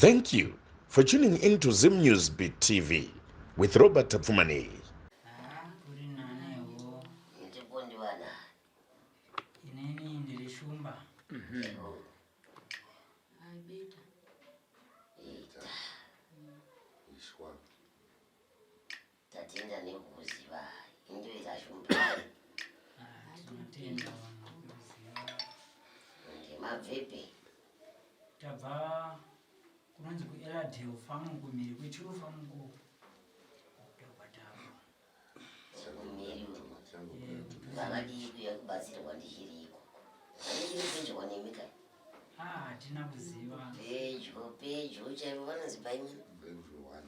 Thank you for tuning in to Zim News Beat TV with Robert Tapfumaneyi. Ah, kuri nanewo. Ndipo ndivana. Inini ndiri shumba. Aibeta. Ita. Ishwa. Tatenda nekuziva. Indoita shumba. Ah, tinotenda vanhu kuziva. Ndemabvepi. Tabva kunonzi kuEladale farm kumhiri kweChuru farm ku ndokwatabva. Kumhiri uko. Eh, kudhuze. Vakadii kuuya kubatsirwa ndichiri ikoko. Handiri pedyo nemi ka. Ah, hatina kuziva. Pedyo pedyo chaivo vanonzi paimwe. Everyone.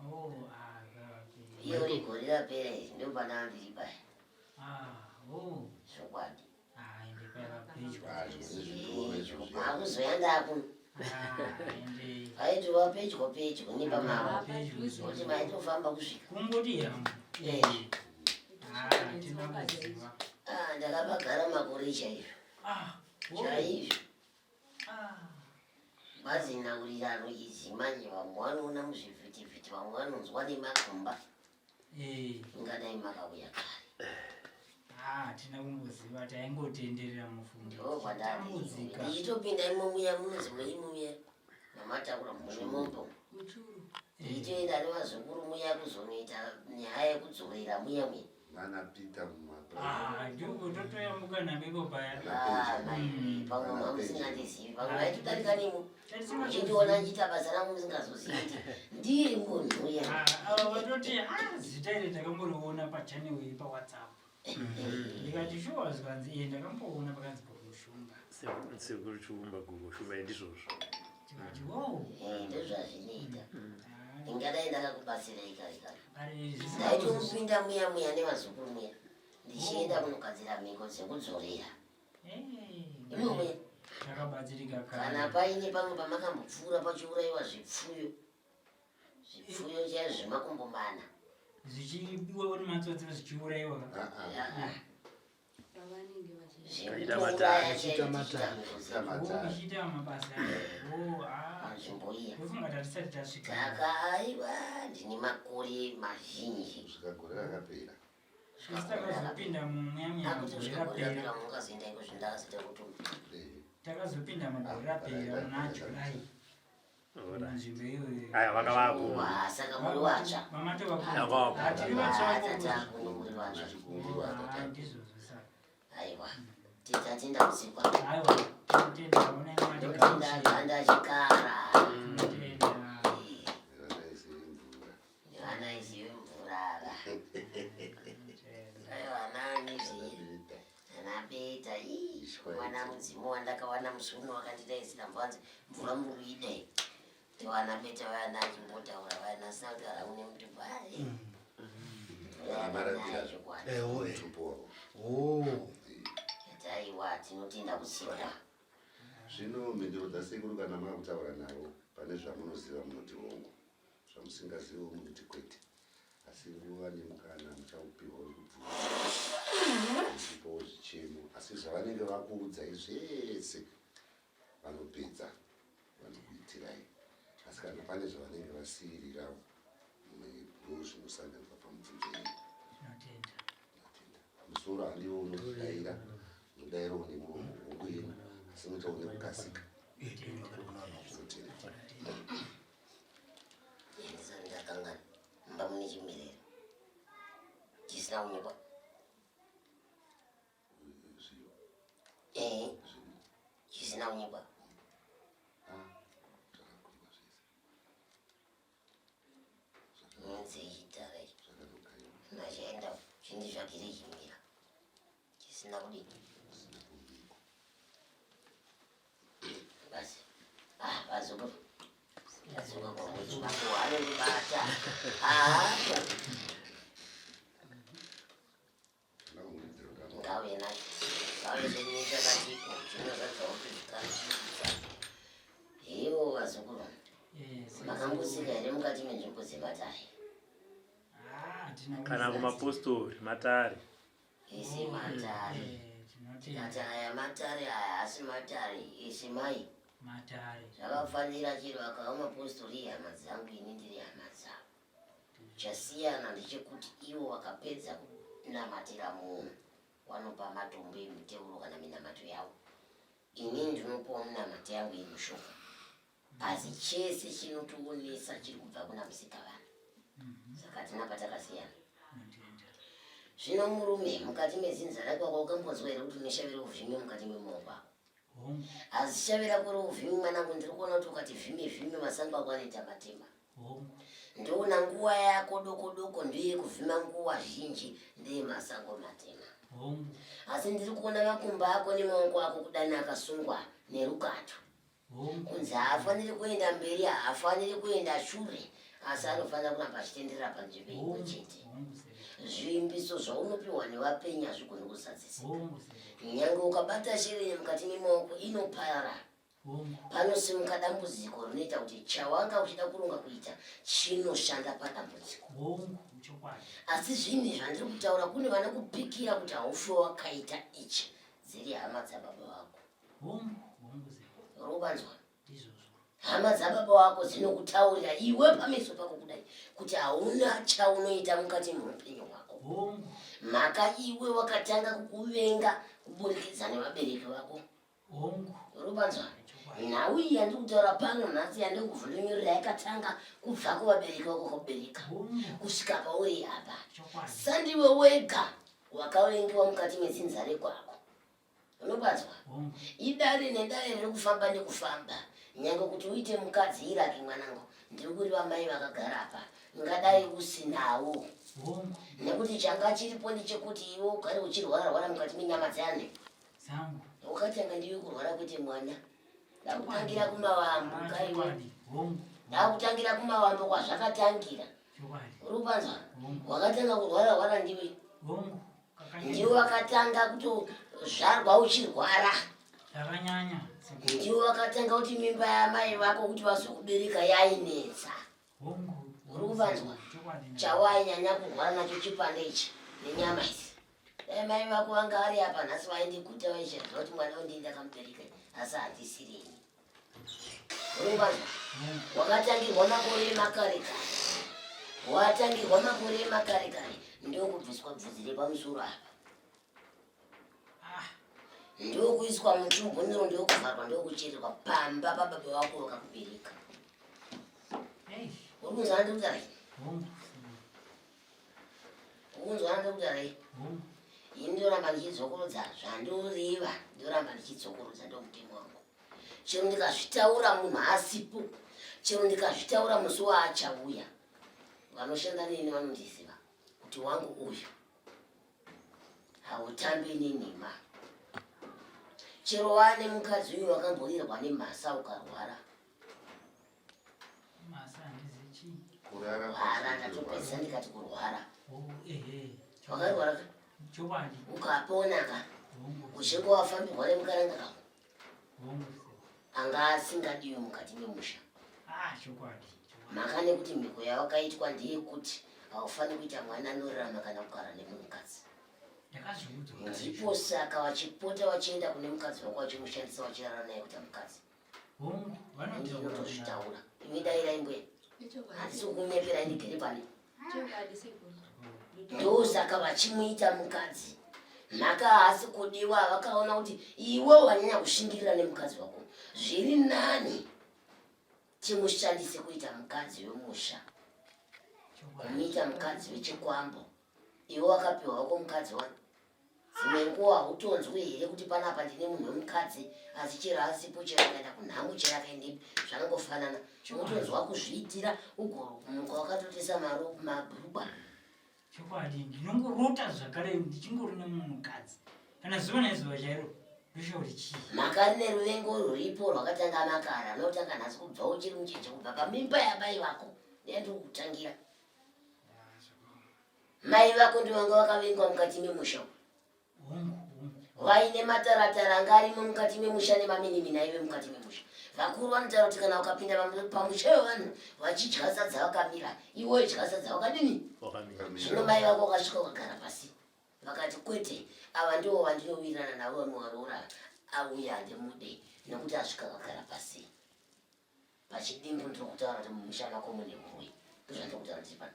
Oh, ah, vava Iyo rigore rapera iri ndopana ndiri paya. Ah, oh. Zvokwadi. Ah, ende paiva pedyo. Ah, zvine Pedyo. zvitoro Makuzoya ndakuno. Ah, ende Paitova pedyo pedyo nepamavo. pedyo. Kuti maitofamba kusvika. Kungoti yangu. Eh. Ah, hatina kuziva. Ah, ndakapagara makore chaizvo. Ah, oh. Chaizvo. Ah. Bazi nhaurirano idzi manje vamwe vanoona muzvivhitivhiti vamwe vanonzwa nemakumba. Eh. Ingadai makauya kare. Ah, hatina kumboziva taingotenderera mufungo. Ndokwandari. Tambudzika. Ndichitopinda imo muya munonzi muimo muya. Mamataura mune mombo. Muchuru. Ndichitoenda nevazukuru muya kuzonoita nyaya yekudzorera muya muya. Vana Peter mumapura. Ah, ndiko totoyambuka nabeko paya. Ah, mai, pamwe mamusingandizivi pamwe vaitodarika nemo. Tatisingatozivi. Muchindiona ndichiita basa rangu musingazozivi kuti ndiri munhu uya. Ah, ava vatoti ah, zita iri takamboriona pachannel iyi paWhatsApp. Ndikati shuwa zvikanzi iye ndakamboona pakanzi Gogo Shumba. Sekuru Shumba, Gogo Shumba ndizvozvo. Tikati wow. Eh, ndozvazvinoita. Ah, Ndingadai ndakakubatsirai kare kare. ari zvisina Ndaitomupinda muya muya nevazukuru muya ndichienda kunogadzira mhiko dzekudzorera. Eh, Imo muya. takabatsirika Kana kare. paine pamwe pamakambopfuura pachiurayiwa zvipfuyo. Zvipfuyo chaizvo zvemakumbo mana. Zvichibiwa nematsotsi zvichiurayiwa. Ah, ah. Ya, Pavanenge vachi. Kaita Zvekutouraya matare. chaizvo tichiita mhiko Chiita dzeku- Oh, matare. ichiita mabasa. Oh, ah. Panzvimbo iya. Ndofunga tatisati tasvika. Saka aiwa ndine makore mazhinji. Kusvika gore rakapera. Isi takazopinda mumweya muya Akuti mugore kusvika gore rapera. rapera mungazoenda iko zvindakazoita kuti Eh. Takazopinda mugore rapera muna July. Alright. Munzvimbo iyoyo. Aya vanga vakuno. Wa, saka muri watsva. Mamato vakuru. Yavapo. Hatiri vatsva Ah, vakokuzi. tata kuno muri vatsva. Nachigumbu Ah, atata. ndizvozvo saka. Aiwa. Tatenda kusikwa. Aiwa, tinotenda ona Ndotenda matigamuchira. ganda chikara. Tinotenda. Vana izive mvura. Vana izive mvura ava. Tinotenda. Aiwa nani zviye. Peter. Ana Peta ii Ishwa mwana idzi. mudzimu wandakawana musi uno wakandidaidzira mvanzi mvura muri kuidai. Tiwana Peta vaya nachimbotaura vaya nasina kutaura kune mutupo ai. Vana marambira. Chokwadi. Ewo, eh. Mutupo wavo. Oh. Aiwa tinotenda kusikwa. Zvino mhinduro dzasekuru kana makutaura navo pane zvamunoziva munoti hongu, zvamusingaziviwo munoti kwete. Asi nguva nemukana muchaupiwa wekubvunza muchipawo zvichemo, asi zvavanenge vakuudzai zvese vanopedza vanokuitirai. Asi kana pane zvavanenge vasiirirawo ndo zvinosanganikwa pamubvunzo iyi. Tinotenda. Tinotenda. Pamusoro handiwo unodaira, unodairawo nemuromo hongu yenyu, asi unoitawo nekukasika. Tinotenda. Ndisati ndakangana mumba mune chimerero chisina kunyikwa. Zviyo. Eh, Zviyo. chisina kunyikwa. Ah, zvakakuiwa zvese. Nzechidhara ichi. Zvakatogaiwa. Ndachaenda chinditsvagire chimera chisina kudini. Zvisina kubikwa. Basi. Ah, vazukuru. Ndadzoka kwamuri mambo anondibata. Ah, Kana kumwedzero kana. ngauye nacho. Ngauye chenyu chakatiko chinozadzawo kuzvikana. Ivo vazukuru. Eh, Makambosika here mukati menzvimbo dzematare? Ah, hatina Kana kuziva. kumapostori matare. Ese matare. Eh, tinotenda. Tikati aya matare aya asi matare ese mai. Matare. Zvakafanira chero akava mapostori ihama dzangu ini ndiri hama dzavo. Chasiyana ndechekuti ivo vakapedza kunamatira munhu vanopa matombo emiteuro kana minamato yavo. Ini ndinopawo minamato yangu yemushoko. Asi chese chinotionesa chiri kubva kuna Musikavanhu. Saka hatina patakasiyana. Zvino murume mukati medzinza rako wakambonzwa here kuti une shavi reuvhimi mukati memaoko ako? Asi shavi rako reuvhimi mwanangu ndiri kuona kuti ukati vhimi vhimi masango ako anoita matema. Ndoona nguva yako doko doko ndeyekuvhima nguva zhinji ndeye masango matema. Asi ndiri kuona makumbo ako nemaoko ako kudana akasungwa nerukato. Kunzi haafaniri kuenda mberi, haafaniri kuenda shure, asi anofanira kuramba achitenderera panzvimbo imwe chete. Zvivimbiso zvaunopiwa nevapenyu hazvigoni kuzadzisika. Nyange ukabata shereni mukati memaoko inoparara. Panosimuka dambudziko rinoita kuti chawanga uchida kuronga kuita chinoshanda padambudziko. Asi zvinhu zvandiri kutaura kune vanokupikira kuti haufe wakaita ichi dziri hama dzababa vako. Robanzwa. Hama dzababa wako dzinokutaurira iwe pameso pako kudai kuti hauna chaunoita mukati meupenyu hwako. Mhaka iwe wakatanga kukuvenga kuburikidza nevabereki vako. Robanzwa. Nhau iyi yandiri kutaura pano nhasi yandiri kuvhundunyurira yakatanga kubva kuvabereki vako kakubereka kusvika pauri apa. Sandiwe wega wakavengiwa mukati medzinza rekwako. Unopanzwa? Idare nedare riri kufamba nekufamba. Nyange kuti uite mukadzi iraki mwanangu. Ndiri kureva mai vakagara apa. Ngadai usinawo. Nekuti changa chiripo ndechekuti iwe ugare uchirwara rwara mukati menyama dzani. Zangu. Wakatanga ndiwe kurwara kwete mwana. Ndakutangira kumavambo kaiwe. Ndakutangira kumavambo kwazvakatangira. Uri kupanzwa? Wakatanga kurwara rwara ndiwe. Ndiwe wakatanga kutozvarwa uchirwara. Zvakanyanya. Ndiwe wakatanga kuti mimba yamai vako kuti vazokubereka yainetsa. Uri kuvanzwa? Chawainyanya kurwara nacho chipande ichi nenyama idzi. Dai mai vako vanga vari apa nhasi vaindiguta vaishaziva kuti mwana wendii ndakamubereka asi handisiri ini. Uri kuvanzwa? Wakatangirwa makore emakare kare. Watangirwa makore emakare kare ndokubviswa bvudzi repamusoro apa. Ndokuiswa muchubhuniro ndokuvharwa ndokuchererwa pamba pababa vako vakakubereka. Uri kunzwa ndikutarai? Uri kunzwa ndikutarai? Ini ndoramba ndichidzokorodza zvandoreva, ndoramba ndichidzokorodza ndomutemo wangu. Chero ndikazvitaura munhu asipo, chero ndikazvitaura musi waachauya, vanoshanda neni vanondiziva kuti wangu uyu hautambi nenhema. Chero wane mukadzi uyu wakamborirwa nemhasa ukarwara. Mhasa handizi chii. Kurara Kurwara ndatopedza ndikati kurwara. Oh, ehe. Wakarwara ka? Chokwadi. Ukapona ka? Hongu. Uchinge wafambirwa nemukaranga kako Hongu. anga asingadiwe mukati memusha. Ah, chokwadi. Chokwadi. Mhaka nekuti mhiko yawakaitwa ndeyekuti haufaniri kuita mwana anorarama kana kugara nemunhukadzi. Ndakazviudzwa. Ndipo saka vachipota vachienda kune mukadzi wako vachimushandisa vachirara naye kuita mukadzi. Hongu, vanotaura. Ndinotozvitaura. Imi dairai mbuya. Handisi kukunyeperai ndigere pane. Chokwadi sekuru. Ndosaka vachimuita mukadzi. Mhaka haasi kudiwa vakaona kuti iwe wanyanya kushingirira nemukadzi wako. Zviri nani timushandise kuita mukadzi wemusha. Kumuita mukadzi wechikwambo. Iwe wakapiwa wako mukadzi wani. Dzimwe nguva hautonzwi here kuti panapa ndine munhu wemukadzi asi chero asipo chero akaenda kunhamo chero akaendepi zvakangofanana. Unotonzwa kuzviitira ugomuka wakatotesa mabhurukwa. Chokwadi ndinongorota zvakare ndichingori nemunhukadzi kana zuva nezuva chairo ndoshaura kuti chii. Mhaka rine ruvengo ruripo rwakatanga makara anotanga nhasi kubva uchiri mucheche kubva pamimba yamai vako ndiye ndiri kukutangira. Mai vako ndivo vanga vakavengwa mukati memusha umu. Hongu, hongu. Vaine mataratara anga arimo mukati memusha nemaminimini aive mukati memusha. Vakuru vanotaura kuti kana ukapinda pamusha wevanhu vachidya sadza vakamira, iwe idya sadza wakadini? Wakamira. Zvino mai vako vakasvika vakagara pasi vakati kwete, ava ndivo vandinowirirana navo vamwe varoora. Auye handimude nekuti asvika akagara pasi. Pachidimbu ndiri kutaura kuti mumusha mako mune huroyi. Ndozvandiri kutaura ndiri pano.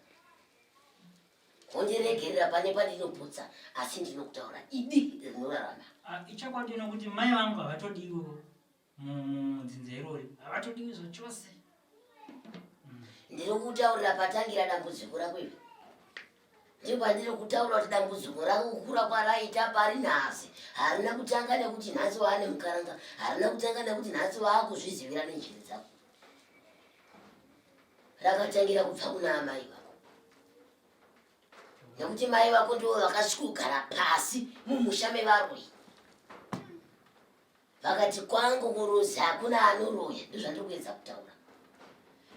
Wondiregerera pane pandinopotsa asi ndinokutaura idi rinorarama. Ah, ichokwadi nokuti mai vangu havatodiwo mudzinza irori havatodiwi zvachose. Ndiri kutaurira patangira dambudziko rako iri. Ndipo pandiri kutaura kuti dambudziko rako kukura kwaraita pari nhasi harina kutanga nekuti nhasi waane mukaranga, harina kutanga nekuti nhasi waakuzvizivira nenjere dzako. Rakatangira kubva kuna amai vako, nekuti mai vako ndivo vakasvikogara pasi mumusha mevaroyi. Vakati kwangu kuruzi hakuna anoroya, ndozvandiri kuedza kutaura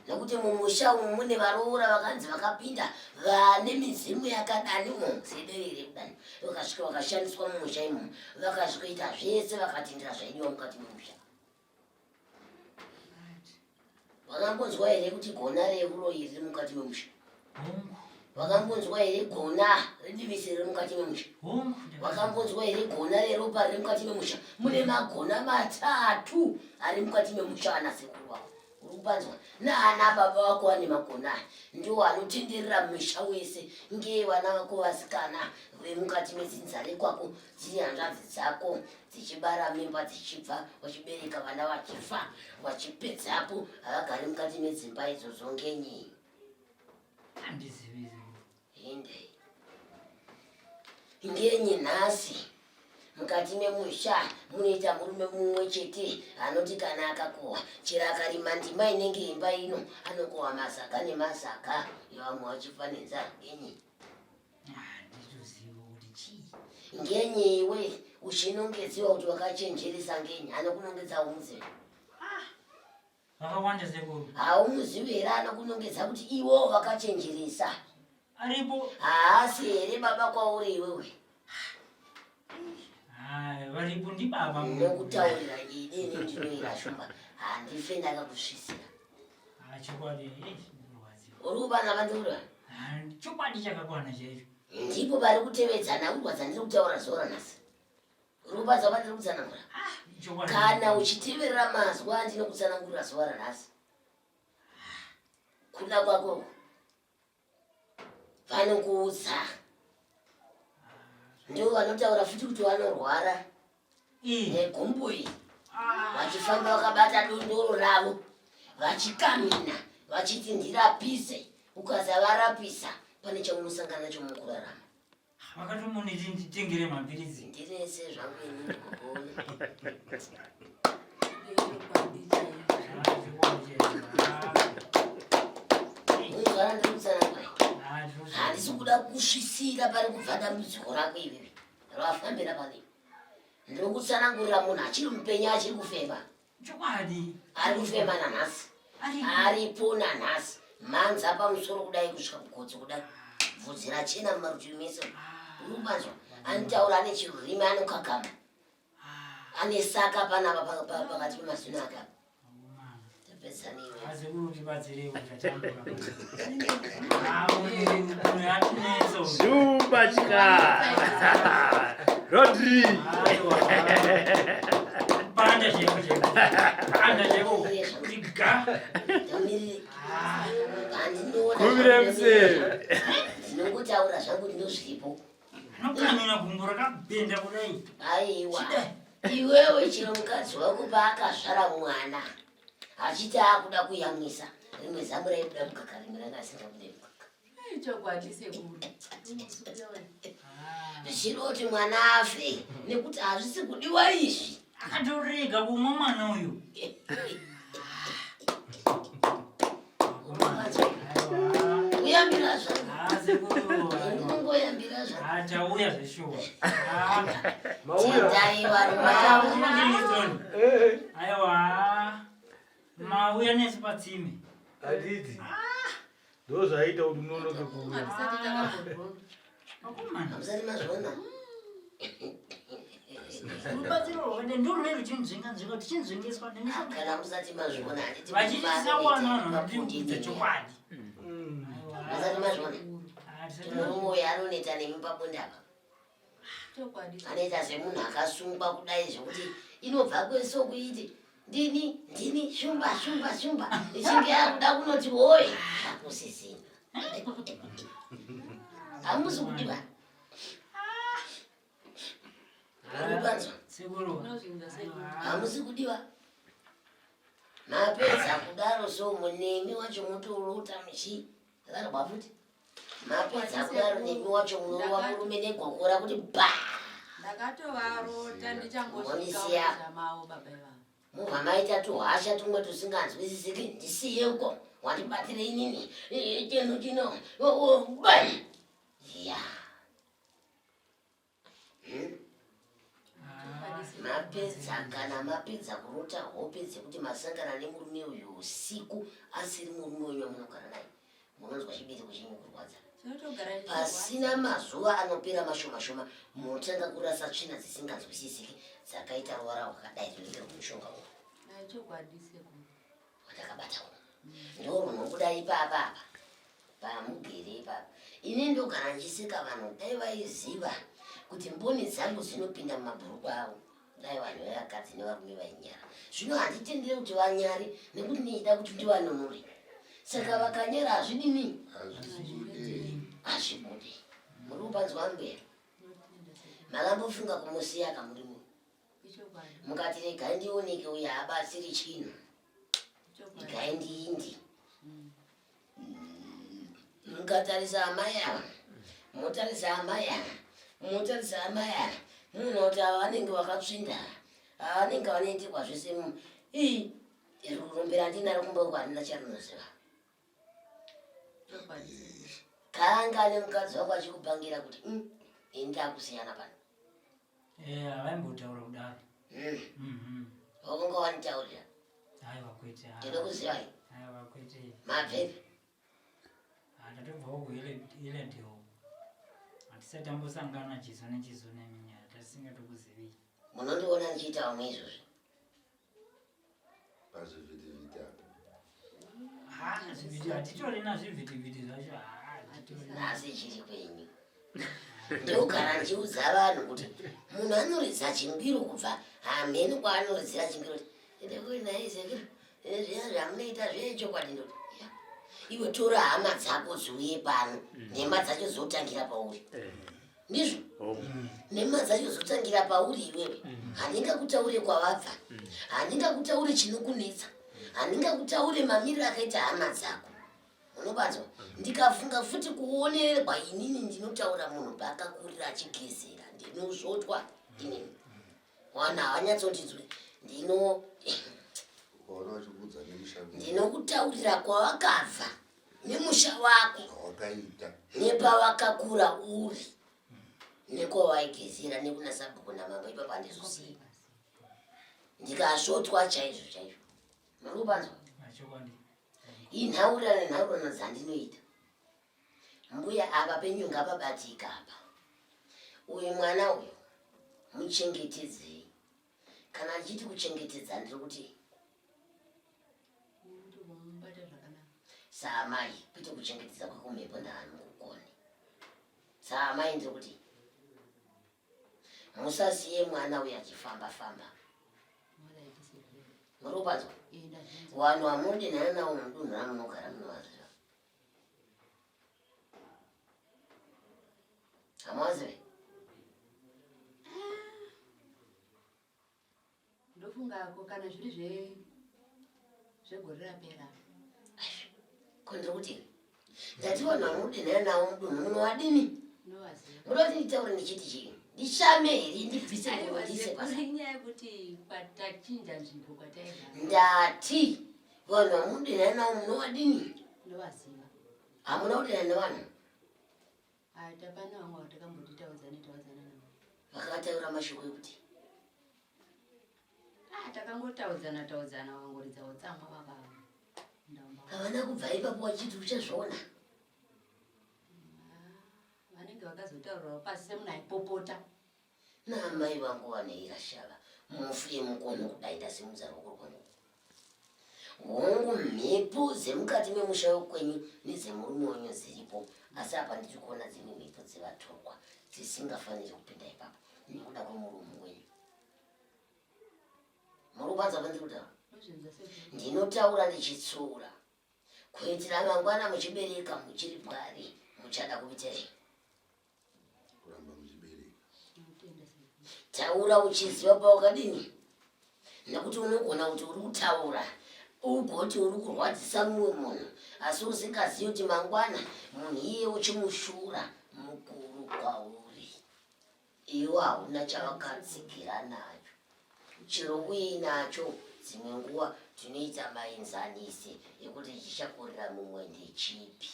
nekuti mumusha umu mune varoora vakanzi vakapinda vane midzimu yakadani umu sedere rekudani, vakasvika vakashandiswa mumusha imomo, vakasvikoita zvese vakatendera zvaidiwa mukati memusha. Wakambonzwa here kuti gona reuroyi riri mukati memusha? Wakambonzwa here gona redivisi riri mukati memusha? Wakambonzwa here gona reropa riri mukati memusha? Mune magona matatu ari mukati memusha ana sekuru vako. Uri kupanzwa? Naana baba vako ane magona aya ndiwo anotenderera musha wese ngee vana vako vasikana vemukati medzinza rekwako dziri hanzvadzi dzako dzichibara mimba dzichibva vachibereka vana vachifa vachipedzapo havagari mukati medzimba idzodzo ngenyi handizivi hinde ngenyi nhasi mukati memusha munoita murume mumwe chete anoti kana akakohwa chero akarima ndima inenge imba ino anokohwa masaga nemasaga vamwe vachifa nenzara ngenyi Handitoziva kuti chii. Ngenyi iwe uchinongedziwa kuti wakachenjeresa ngenyi anokunongedza haumuzivi? Ah, vakawanda sekuru. Haumuzivi here anokunongedza kuti iwo wakachenjeresa? Aripo. Haasi here baba kwauri iwewe? Ah, varipo ndibaba. Ndinokutaurira idi ini ndinoira shumba handife ndakakusvisira. Ah, chokwadi. Eh, Uri kubana vandura? Ah, chokwadi chakakwana chaicho. Ndipo pari kutevedzana urwa dzandiri kutaura zuva ranhasi. Uri kubanza pandiri kutsanangura. Ah, Kana uchiteverera mazwi andinokutsanangurira zuva ranhasi. Kuda kwako vanokuudza. Ndivo vanotaura futi kuti vanorwara. Negumbo iri. Ah. Vachifamba vakabata dondoro ravo vachikamina vachiti ndirapise ukasavarapisa pane chaunosangana nacho mukurarama. Vakatomuniti nditengere mapiritsi. Ndinese zvangu ini ndikugona. Unzwara ndiri kutsanangura. Handisi kuda kusvisira pari kubva dambudziko rako iwewe. Rwafambira pane. Ndiri kutsanangurira munhu achiri mupenyu achiri kufema. Chokwadi. Ari kufema nanhasi. Aripo nanhasi. Mhanza pamusoro kudai kusvika kugotsi kudai. Bvudzi rachena mumarutivi mese. Uri kupanzwa? Anotaura ane chirurimi anokakama. Ane saka panapa pakati pemazino ake apa. Shumba chika. Rodri. Panda cheko cheko. Panda cheko. Tiga. Kumire mseve. Ndinongotaura zvangu ndinozviripo. Anokamira gumbo rakabhenda kudai. Aiwa. Iwewe chero mukadzi wako paakazvara mwana achiti akuda kuyamwisa rimwe zamu raibuda mukaka rimwe ranga asingabude mukaka. Chokwadi sekuru. Zvichiroti mwana afe nekuti hazvisi kudiwa izvi. Akatorega kumwa mwana uyu. Kuyambira zvangu. Ndinongoyambira zvangu. Tauya zveshuwa. Tendai varume. Aiwa. Mauya nesu patsime. Handiti. Ndozvaita kuti munonoke kuuya. Hamusati mazviona. Rubatsiro rwakadai ndorune ruchinzvenga nzvenga tichinzvengeswa Kana musati mazviona handiti vachitisawana vanhu vanotikuudza chokwadi. Musati mazviona. Murume uyu anoneta nemi pabonde apa. Chokwadi. Anoita semunhu akasungwa kudai zvekuti Inobva kwese kuiti ndini ndini shumba shumba shumba ichinge yakuda kunoti woye hakusisina. Hamusi kudiwa. Rubanzwa. Sekuru. Hamusi kudiwa. Mapedza kudaro so munemi wacho motorota muchi akarwa futi. Mapedza kudaro nemi wacho munorova murume negokora kuti ba. Ndakatovarota ndichangosvika mavo baba ivavo. Mubva maita tuhasha tumwe tusinganzwisisiki ndisiye uko wandibatire inini chinhu chino ya. Hmm? Mapedza kana mapedza kurota hope dzekuti masangana nemurume uyu usiku asiri murume wenyu wamunogara naye munonzwa chibereko chenyu kurwadza pasina mazuva anopera mashoma shoma munotanga kurasa tsvina dzisinganzwisisiki dzakaita ruvara rwakadai runenge rwemushonga uyu watakabata uyu ndorunobuda ipapa apa pamugere ipapa ini ndogara ndichiseka vanhu dai vaiziva kuti mboni dzangu dzinopinda mumabhurukwa avo dai vanhu vevakadzi nevarume vainyara zvino handitendere kuti vanyare nekuti ndichida kuti ndivanunure saka vakanyara hazvidini hazvibude muri kupanzwa mbuya makambofunga kumusiya kamuri munhu mukati regai ndioneke uye haabatsiri chinhu regai ndiindi mukatarisa amai ava motarisa amai ava motarisa amai ava munoona kuti ava vanenge vakatsvinda ava vanenge vanoitirwa zvese ii rombe randinaro kumba uko handina charinoziva kanga nemukadzi wako achikupangira kuti mm, ini ndakusiyana pano Eh, havaimbotaura kudaro. Mm. Wakanga wanitaurira. Aiwa kwete. Ndinokuzivai. Aiwa kwete. Mabvepi? Ah, tatobvawo kuHillandale. Hatisati tambosangana chiso nechiso neminyaya tasingatokuzivii. Munondiona ndichiita vamwe izvozvi. Pazvivhitivhiti apa. Ha, zvivhiti hatitorina zvivhitivhiti zvacho. Ha, hatitorina. Nhasi chiri kwenyu. Ndogara ndichiudza vanhu kuti munhu anoridza chingwiro kubva hamheni kwaanoridzira chingwiro kuti ndekuti nhai sekuru zviya zvamunoita zvechokwadi ndoti ya iwe tora hama dzako dziuye pano nhema dzacho dzotangira pauri ndizvo nhema dzacho dzotangira pauri iwewe handingakutaure kwavabva handingakutaure chinokunetsa handingakutaure mamiriro akaita hama dzako Unobanzwa? Ndikafunga futi kuonererwa inini ndinotaura munhu paakakurira achigezera ndinosvotwa inini. Wana havanyatsondinzwi ndino Ukaona vachikuudza nemusha ndinokutaurira kwawakabva nemusha wako zvawakaita nepawakakura uri nekwawaigezera nekuna sabhuku namambo ipapo handizosiyi ndikasvotwa chaizvo chaizvo muri kupanzwa Chokwadi. Inhaurirano nenhaurirano dzandinoita. Mbuya apa penyu ngapabatika apa. Uyu mwana uyu muchengetedzei. Kana ndichiti kuchengetedza ndiri kuti saamai kwete kuchengetedza kwekumhepo ndaanokukoni. Saamai ndiri kuti musasiye mwana uyu achifamba famba. Muri kupanzwa? Vanhu vamunodenhana navo mudunhu ramunogara munovaziva. Hamuvazive? Ndofunga ko kana zviri zve zvegore rapera. Ko ndiri kuti ndati vanhu vanodenhana navo mudunhu munovadini? Munoda kuti nditaure ndichiti chii? Ndishame here ndibvise nguvo ndiise pasi? Inyaya yekuti kwatachinja nzvimbo kwataigara. Ndati vanhu vamunodenhana navo munovadini? Ndovaziva. Hamuna kudenhana nevanhu? Ah, tapana vamwe vatakamboti taudzane taudzana navo. Vakataura mashoko ekuti Ah, takangotaudzana taudzana vangoridza utsamwa vakaenda. Havana kubva ipapo vachiti uchazviona. Ah, vanenge vakazotaurirawo pasi semunhu aipopota. Naamai vangu vaneira shava mufu yemukono kudai ndasimudza ruoko rwangu. Hongu mhepo dzemukati memusha wekwenyu nedzemurume wenyu dziripo asi apa ndiri kuona dzimwe mhepo dzevatorwa dzisingafaniri kupinda ipapo nekuda kwemurume wenyu. Muri kupanza pandiri kutaura? Ndinotaura ndichitsura kuitira mangwana muchibereka muchiri pwari muchada kuitei? Kuramba muchibereka. Taura uchiziva pawakadini, nekuti unogona kuti uri kutaura ugoti uri kurwadzisa mumwe munhu asi usingazivi kuti mangwana munhu iye uchimushura mukuru kwauri. Iwe hauna chawakatsigira nacho. Chero uinacho dzimwe nguva tinoita maenzanise ekuti chichakurira mumwe ndechipi.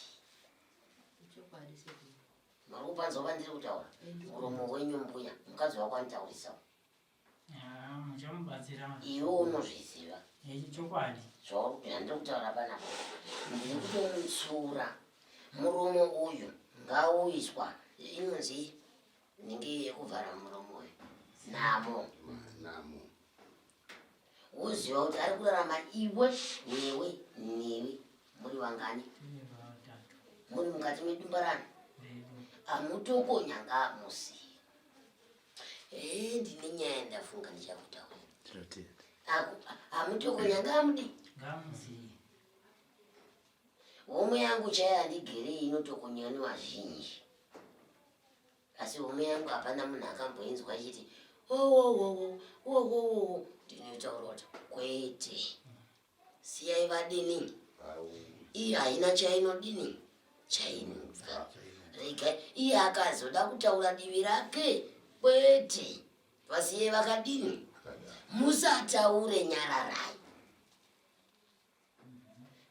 Muri kupanzwa pandiri kutaura? Muromo wenyu mbuya, mukadzi wako anitaurisawo. Muchamubatsira. Iwe unozviziva. Chokwadi. Zvandiri kutaura panapa. Ndiri kutomutsura. Muromo uyu ngauiswa inonzi nhingi yekuvhara muromo uyu. Namo. Namo. Woziva kuti ari kurarama iwe newe newe muri vangani? Muri mukati medumba rani? Amutokonya ngaamusiye. Eh, ndine nyaya ndafunga ndichakutaura. Tinotenda. Amutokonya ngaamudi. Ngaamusiye. Homwe yangu chaiyo handigere inotokonywa nevazhinji. Asi homwe yangu hapana munhu akamboinzwa achiti wowowowo wowowowo ndinoitaura kuti kwete. Siyai vadini. Iye haina chainodini chainobva. Regai iye akazoda kutaura divi rake kwete. Vasiye vakadini. Musataure nyararai.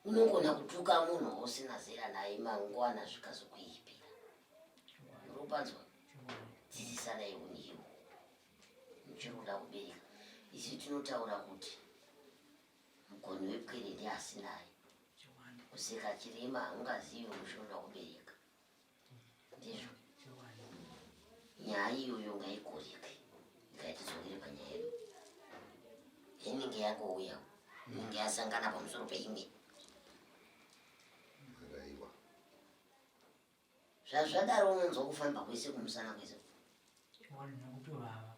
Unogona kutuka munhu usina zera naye mangwana zvikazokuipira. Unopanzwa? Dzidzisanai unhu ihwohwo. Muchiri kuda kubereka. Isu tinotaura kuti mugoni wepwere ndeasinaye. Kuseka chirema haungazivi muchiri kuda kubereka. Ndizvo. Nyaya iyoyo ngaikoreke. Ngaitidzokere panyaya yedu. Inenge yangouya. Inenge yasangana pamusoro peimwe. Raiwa. Zvazvadaro unonzwa kufamba kwese kumusana kwese. Nekutovava.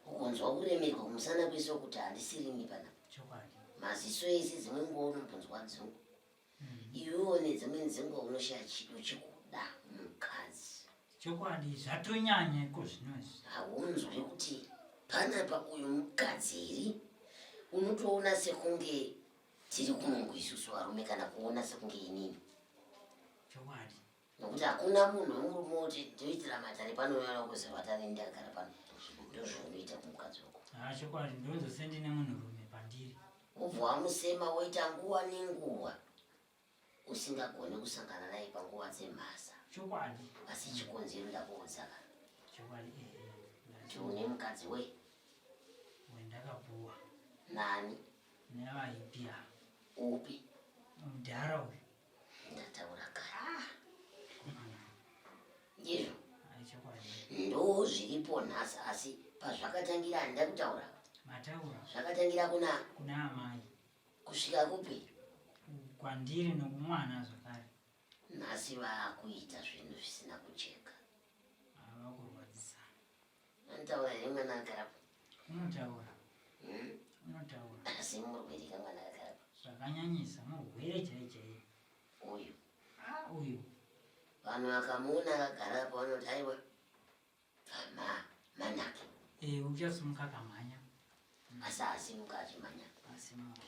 Ukonzwa kuremerwa kumusana kwese kuti handisirini panapa. Chokwadi. Maziso ese dzimwe nguva unombonzwa dzungu. Iwewo nedzimweni dzenguva unoshaya chido chekuda mukadzi. Chokwadi zvatonyanya iko zvino izvi. Haunzwi kuti panapa uyu mukadzi here? Unotoona sekunge tiri kunungu isusu varume kana kuona sekunge inini. Chokwadi. Nokuti hakuna munhu wemurume woti ndoitira matare pano uya kuziva matare ndakagara pano. Ndozvaunoita kumukadzi wako. Ah, chokwadi ndozosendine munhurume pandiri. Wobva wamusema woita nguva nenguva usingagoni kusangana naye panguva dzemhasa. Chokwadi. Asi chikonzero ndakuudza ka. Chokwadi Kuti une mukadzi we? Wendakapuwa. Nani? Nevaipia. Upi? Mudhara uyu. Ndataura kare. Ndizvo. Chokwadi. Ndo zviripo nhasi asi pazvakatangira handida kutaura. Mataura. Zvakatangira kuna? Kuna amai. Kusvika kupi? Kwandiri nokumwana zvakare. Nhasi vakuita zvinhu zvisina kucheka. Vakurwadzisa. Anotaura here mwana agarapo? Unotaura. Unotaura. Asi murwere ka mwana agarapo? Zvakanyanyisa, murwere chai chai. Uyu. Ah, uyu. Vanhu vakamuona akagara apo vanoti aiwa. Pama manake. Eh, uchasimuka akamhanya. Asi asimuka achimhanya. Asimuka.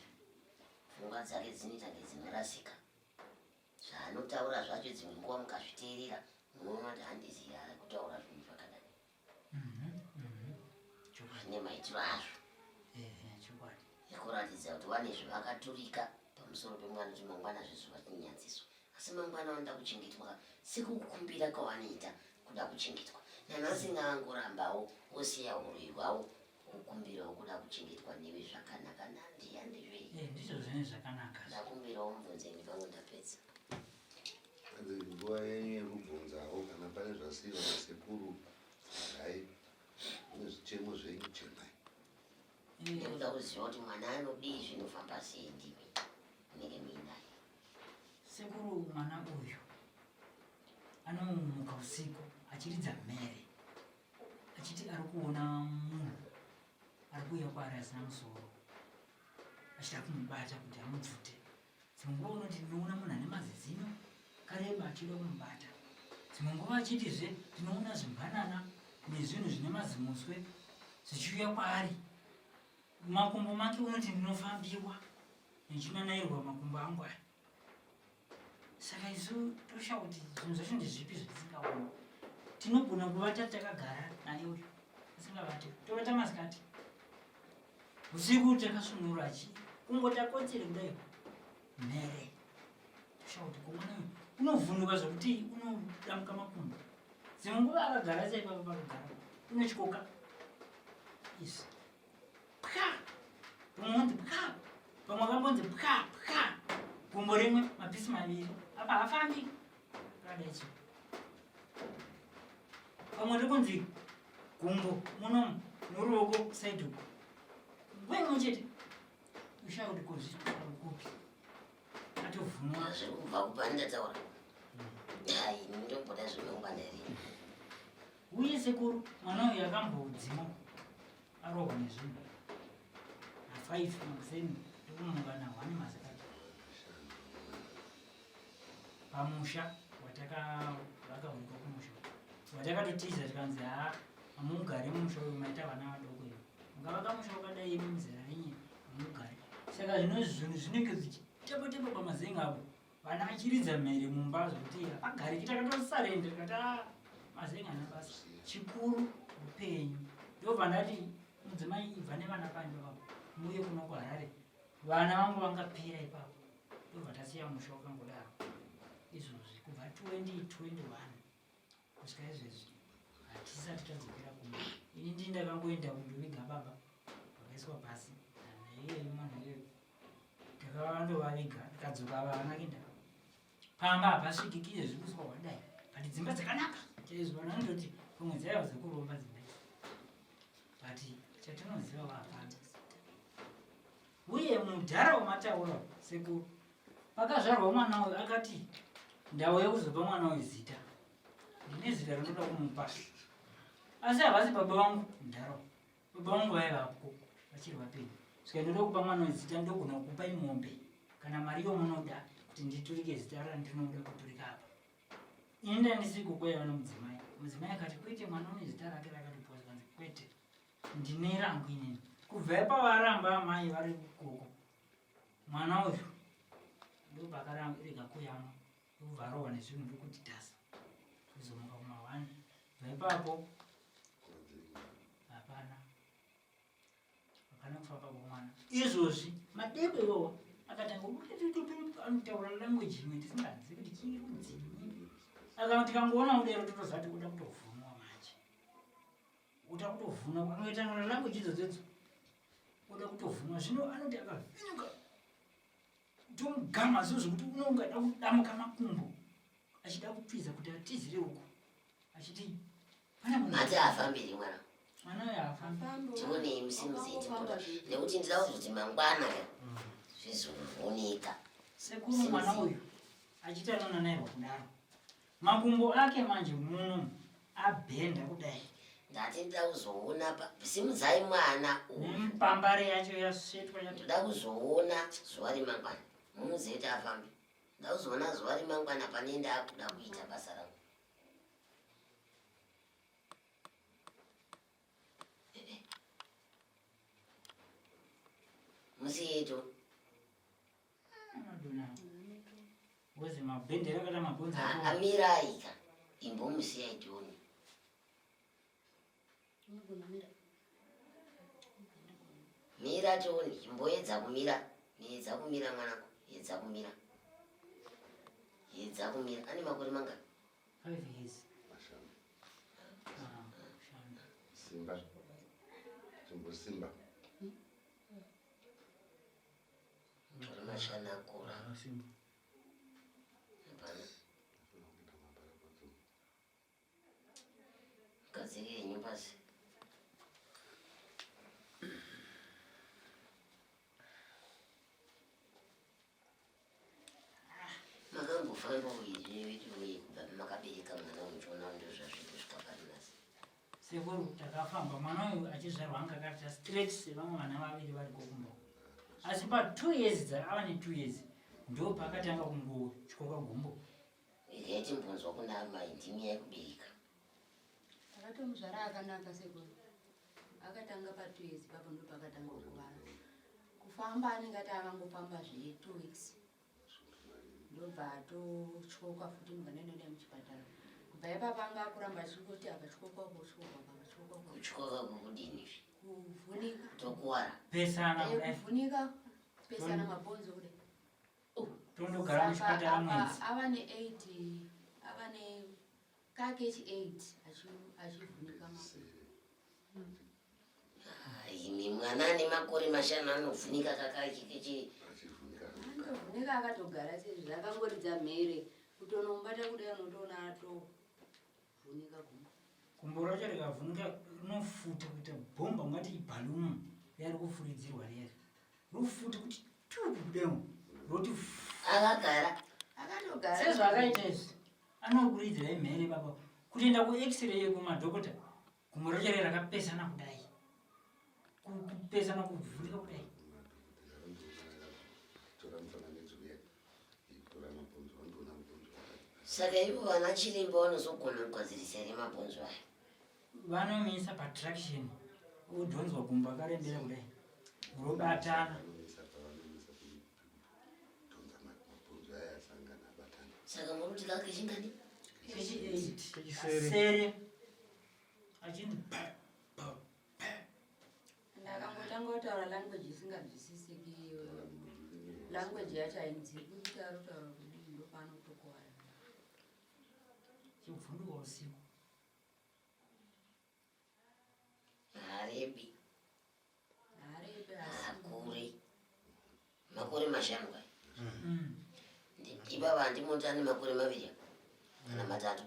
Pfungwa dzake dzinoita kunge dzinorasika. Zvaanotaura zvacho dzimwe nguva mukazviteerera munoona kuti handizivi ari kutaura zvinhu zvakadai. Zvine maitiro azvo. Chokwadi. Ekuratidza kuti vane zvavakaturika pamusoro pemwana kuti mangwana zvizuva tinyanziswa. Asi mangwana vanoda kuchengetwa sekukumbira kwavanoita kuda kuchengetwa. Nanhasi ngaangorambawo osiya huroyi hwavo okumbirawo kuda kuchengetwa newe zvakanaka nandiya ndizvo. Ndizvo zvine zvakanaka. Ndakumbirawo mubvunzeni pangu ndapedza. Hanzi nguva yenyu yekubvunzawo kana pane zvasiyiwa nasekuru hai mune zvichemo zvenyu chemai. Ndikuda kuziva kuti mwana anodii zvinofamba sei ndimi munenge muinaye. Sekuru mwana uyu anomuka usiku achiridza mhere achiti ari kuona munhu ari kuuya kwaari asina musoro. Achida kumubata kuti amubvute. Dzimwe nguva unoti ndinoona munhu ane mazizino kareba achida kumubata. Dzimwe nguva achitizve ndinoona zvimbanana nezvinhu zvine mazimuswe zvichiuya kwaari. Makumbo make unoti ndinofambiwa ndichinanairwa makumbo angu aya. Saka isu toshaya kuti zvinhu zvacho ndezvipi zvatisingaoni. Tinogona kuvata takagara naye uyu tisingavate, tovata masikati usiku takasvinura achi kungoti akotsere kudai mhere toshaya kuti komwana uyu unovhunduka zvekuti unodamuka makumbo. Dzimwe nguva akagara saipapo pakagara unotyoka izvi pwa pamwe unzi pwa pamwe akambonzi pwa pwa gumbo rimwe mapisi maviri apa hafambi akadai so pamwe rikunzi gumbo munomu noruoko saidi uko nguva imwe chete ushaya kuti kozvikupi atovhunwa Zvekubva kupandataura. Hai, ndomboda zvemangwana here. Uye sekuru mwana uyu akambodzima arohwa nezvinhu na5 makuseni ndokumuka na1 masikati pamusha watakavakaurika kumusha watakatotiza tikanzi haa hamugare musha uyu maita vana vadoko iyo mukavaka musha wakadai imi muzera renyu hamugare saka zvino zvinhu zvinenge zvichitepatepa pamazenga apo Vana vachiridza mhere mumba zvekuti hapagariki takatosarenda tikati ah, mazenga ana basa chikuru upenyu ndobva ndati mudzimai ibva nevana paimba papo muuye kuno kuharare vana vangu vangapera ipapo ndobva tasiya musha wakangodaro izvozvi kubva 2021 kusvika izvezvi hatisati tadzokera kumba ini ndii ndakangoenda kundoviga baba vakaiswa pasi naiyeyu munhu iyeyu Ndakavandovaviga ndikadzoka vana kuenda pamba hapasvikiki izvezvi kuswa hwadai but dzimba dzakanaka chaizvo vanhu vanototi pamwe dzaiva dzekuromba dzimba idzi but chatinoziva vahapana uye mudhara wamataura sekuru pakazvarwa mwana uyu akati ndauya kuzopa mwana uyu zita ndine zita rinoda kumupa asi havasi baba vangu mudhara Baba vangu vaivapo vachiri vapenyu. Saka ndinoda kupa mwana uyu zita ndogona kukupai mombe kana mari yomunoda kuti nditurike zita randinoda kuturika apa. Ini ndandisiko kwaiva nomudzimai. Mudzimai akati kwete mwana une zita rake rakatopiwa zvikanzi kwete ndine rangu inini. Kubva ipavaramba amai vari kukoko mwana uyu ndopakarega kuyamwa ndokubva arohwa nezvinhu ndokuti tasa kuzomuka kumahwani bva ipapo hapana hapana kufamba kwomwana izvozvi madeko iwawa akatanga anotaura language imwe tisingazivi kuti chirudzii aka tikangoona kudero totoziva kuti kuda kutovhunwa manje uda kutovhunwa anoita language idzodzo uda kutovhunwa zvino anoti akavhinyuka Tomugama zvo zvekuti unonga ada kudamuka makumbo achida kutiza kuti atizire uko achiti pana munhu Mati haafambi here mwana? Mwana uyo haafambi. Tionei musimudzei timboda nekuti ndida kuzoti mangwana ka zvizooneka. Sekuru mwana uyu achiti anonanairwa kudaro makumbo ake manje muno abhenda kudai. Ndati ndida kuzoona pa simudzai mwana uyu. Nemupambare yacho yasvetwa yacho. Ndida kuzoona zuva remangwana. Mumuudze kuti afambe. Ndida kuzoona zuva remangwana pane ndakuda kuita basa rangu. Musiyeto. Amirai ka imbomusiyai tione. Mira tione, imboedza kumira. Edza kumira mwanangu, edza kumira. Edza kumira. Ane makore mangani? 5 years. Mashanu. Simba. Timbosimba. Tori mashanu akura. Hapana. Gadziri yenyu pasi. Makambofamba uye kubva makabereka mwana muchiona ndozvazviri kusvika pari nhasi. Sekuru takafamba mwana uyu achizvarwa anga akaita straight sevamwe vana vaviri vari kokumba. Asi pa2 years dzaava ne2 years ndo paakatanga kungotyoka gumbo. Regai timbonzwa kuna amai, ndimi yaikubereka. Takatomuzvara akanaka sekuru. Akatanga pa2 years ipapo ndo paakatanga kukuvara. Kufamba anenge ati akangofamba zve 2 weeks. Ndobva atotyoka futi ndobva ndaenda muchipatara. Kubva ipapo anga akuramba achingoti akatyoka uko otyoka uko akatyoka uko. Kutyoka kwekudini? Kuvhunika. Kutokuwara. Pesana Eh, kudai. kuvhunika pesana mabhonzo kudai. Tondogara muchipatara Saka mwedzi. Ava ne 8 ava ne kakechi 8 achivhunika makumbo. Imi mwana ane makore mashanu anovhunika kakachikichi. Anovhunika akatogara sezvo akangoridza mhere kutonomubata kudai unotoona atovhunika gumbo. Gumbo racho rikavhunika rinofuta kuita bhomba ungati ibhalumu riya rikufuridzirwa riya. Rofuta kuti tuku kudai roti akagara. Akatogara. Sezvaakaita izvi anokuridzira imhere baba kutoenda ku-x-ray kumadhokota gumbo racho riya rakapesana kudai. Kupesana kuvhurika kudai. Saka ivo vana chiremba vanozogona kugadzirisa here mabhonzo aya? Vanomisa patraction odhonzwa gumbo akarembera kudai robatana. Saka muri kuti kake chingani? Kechi 8. Kechisere. Kasere. Achinzi pa pa pa. Ndakangotanga kutaura language isinganzwisisiki. Language yacho hainzwiki kuti ari kutaura kudii ndopaanotokuwara. Chivhunduka usiku. Haarebi. Haarebi asi. Haakure. Makore mashanu kai. Ibaba handimoti ane makore maviri kana matatu.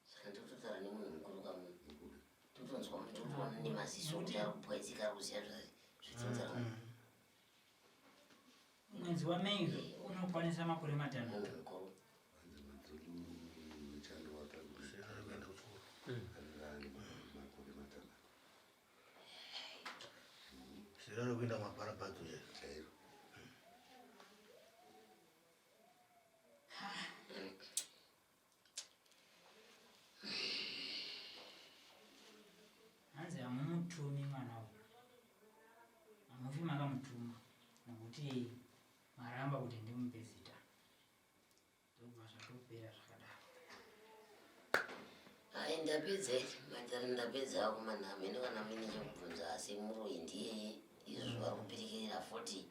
Saka ndikutotaura nemunhu mukuru kamunhu. Totonzwa mutotoona nemaziso kuti ari kupwaidzika ari kuziva zvedzinza rangu. Mwedzi waMei unokwanisa makore matanhatu. Munhu mukuru. Zera rekuenda mabharabhadzu chairo. Hanzi hamumutumi mwana uyu. Hamufi makamutuma nokuti maramba kuti ndimupe zita. Ndobva zvatopera zvakadaro. Ai ndapedza madhara ndapedza akomana hameno kana muine chekubvunza asi muroyi ndiye izvo vari kupirikirira 40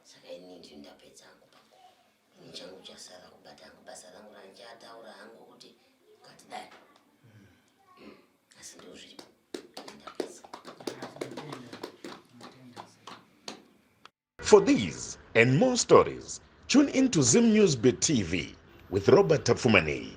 saka ini ndini ndapedza hangu pako. Ini changu chasara kubata hangu basa rangu randichataura hangu kuti katidai. Asi ndizvo zviripo. Ndapedza. For these and more stories, tune in to Zim News Bit TV with Robert Tafumani.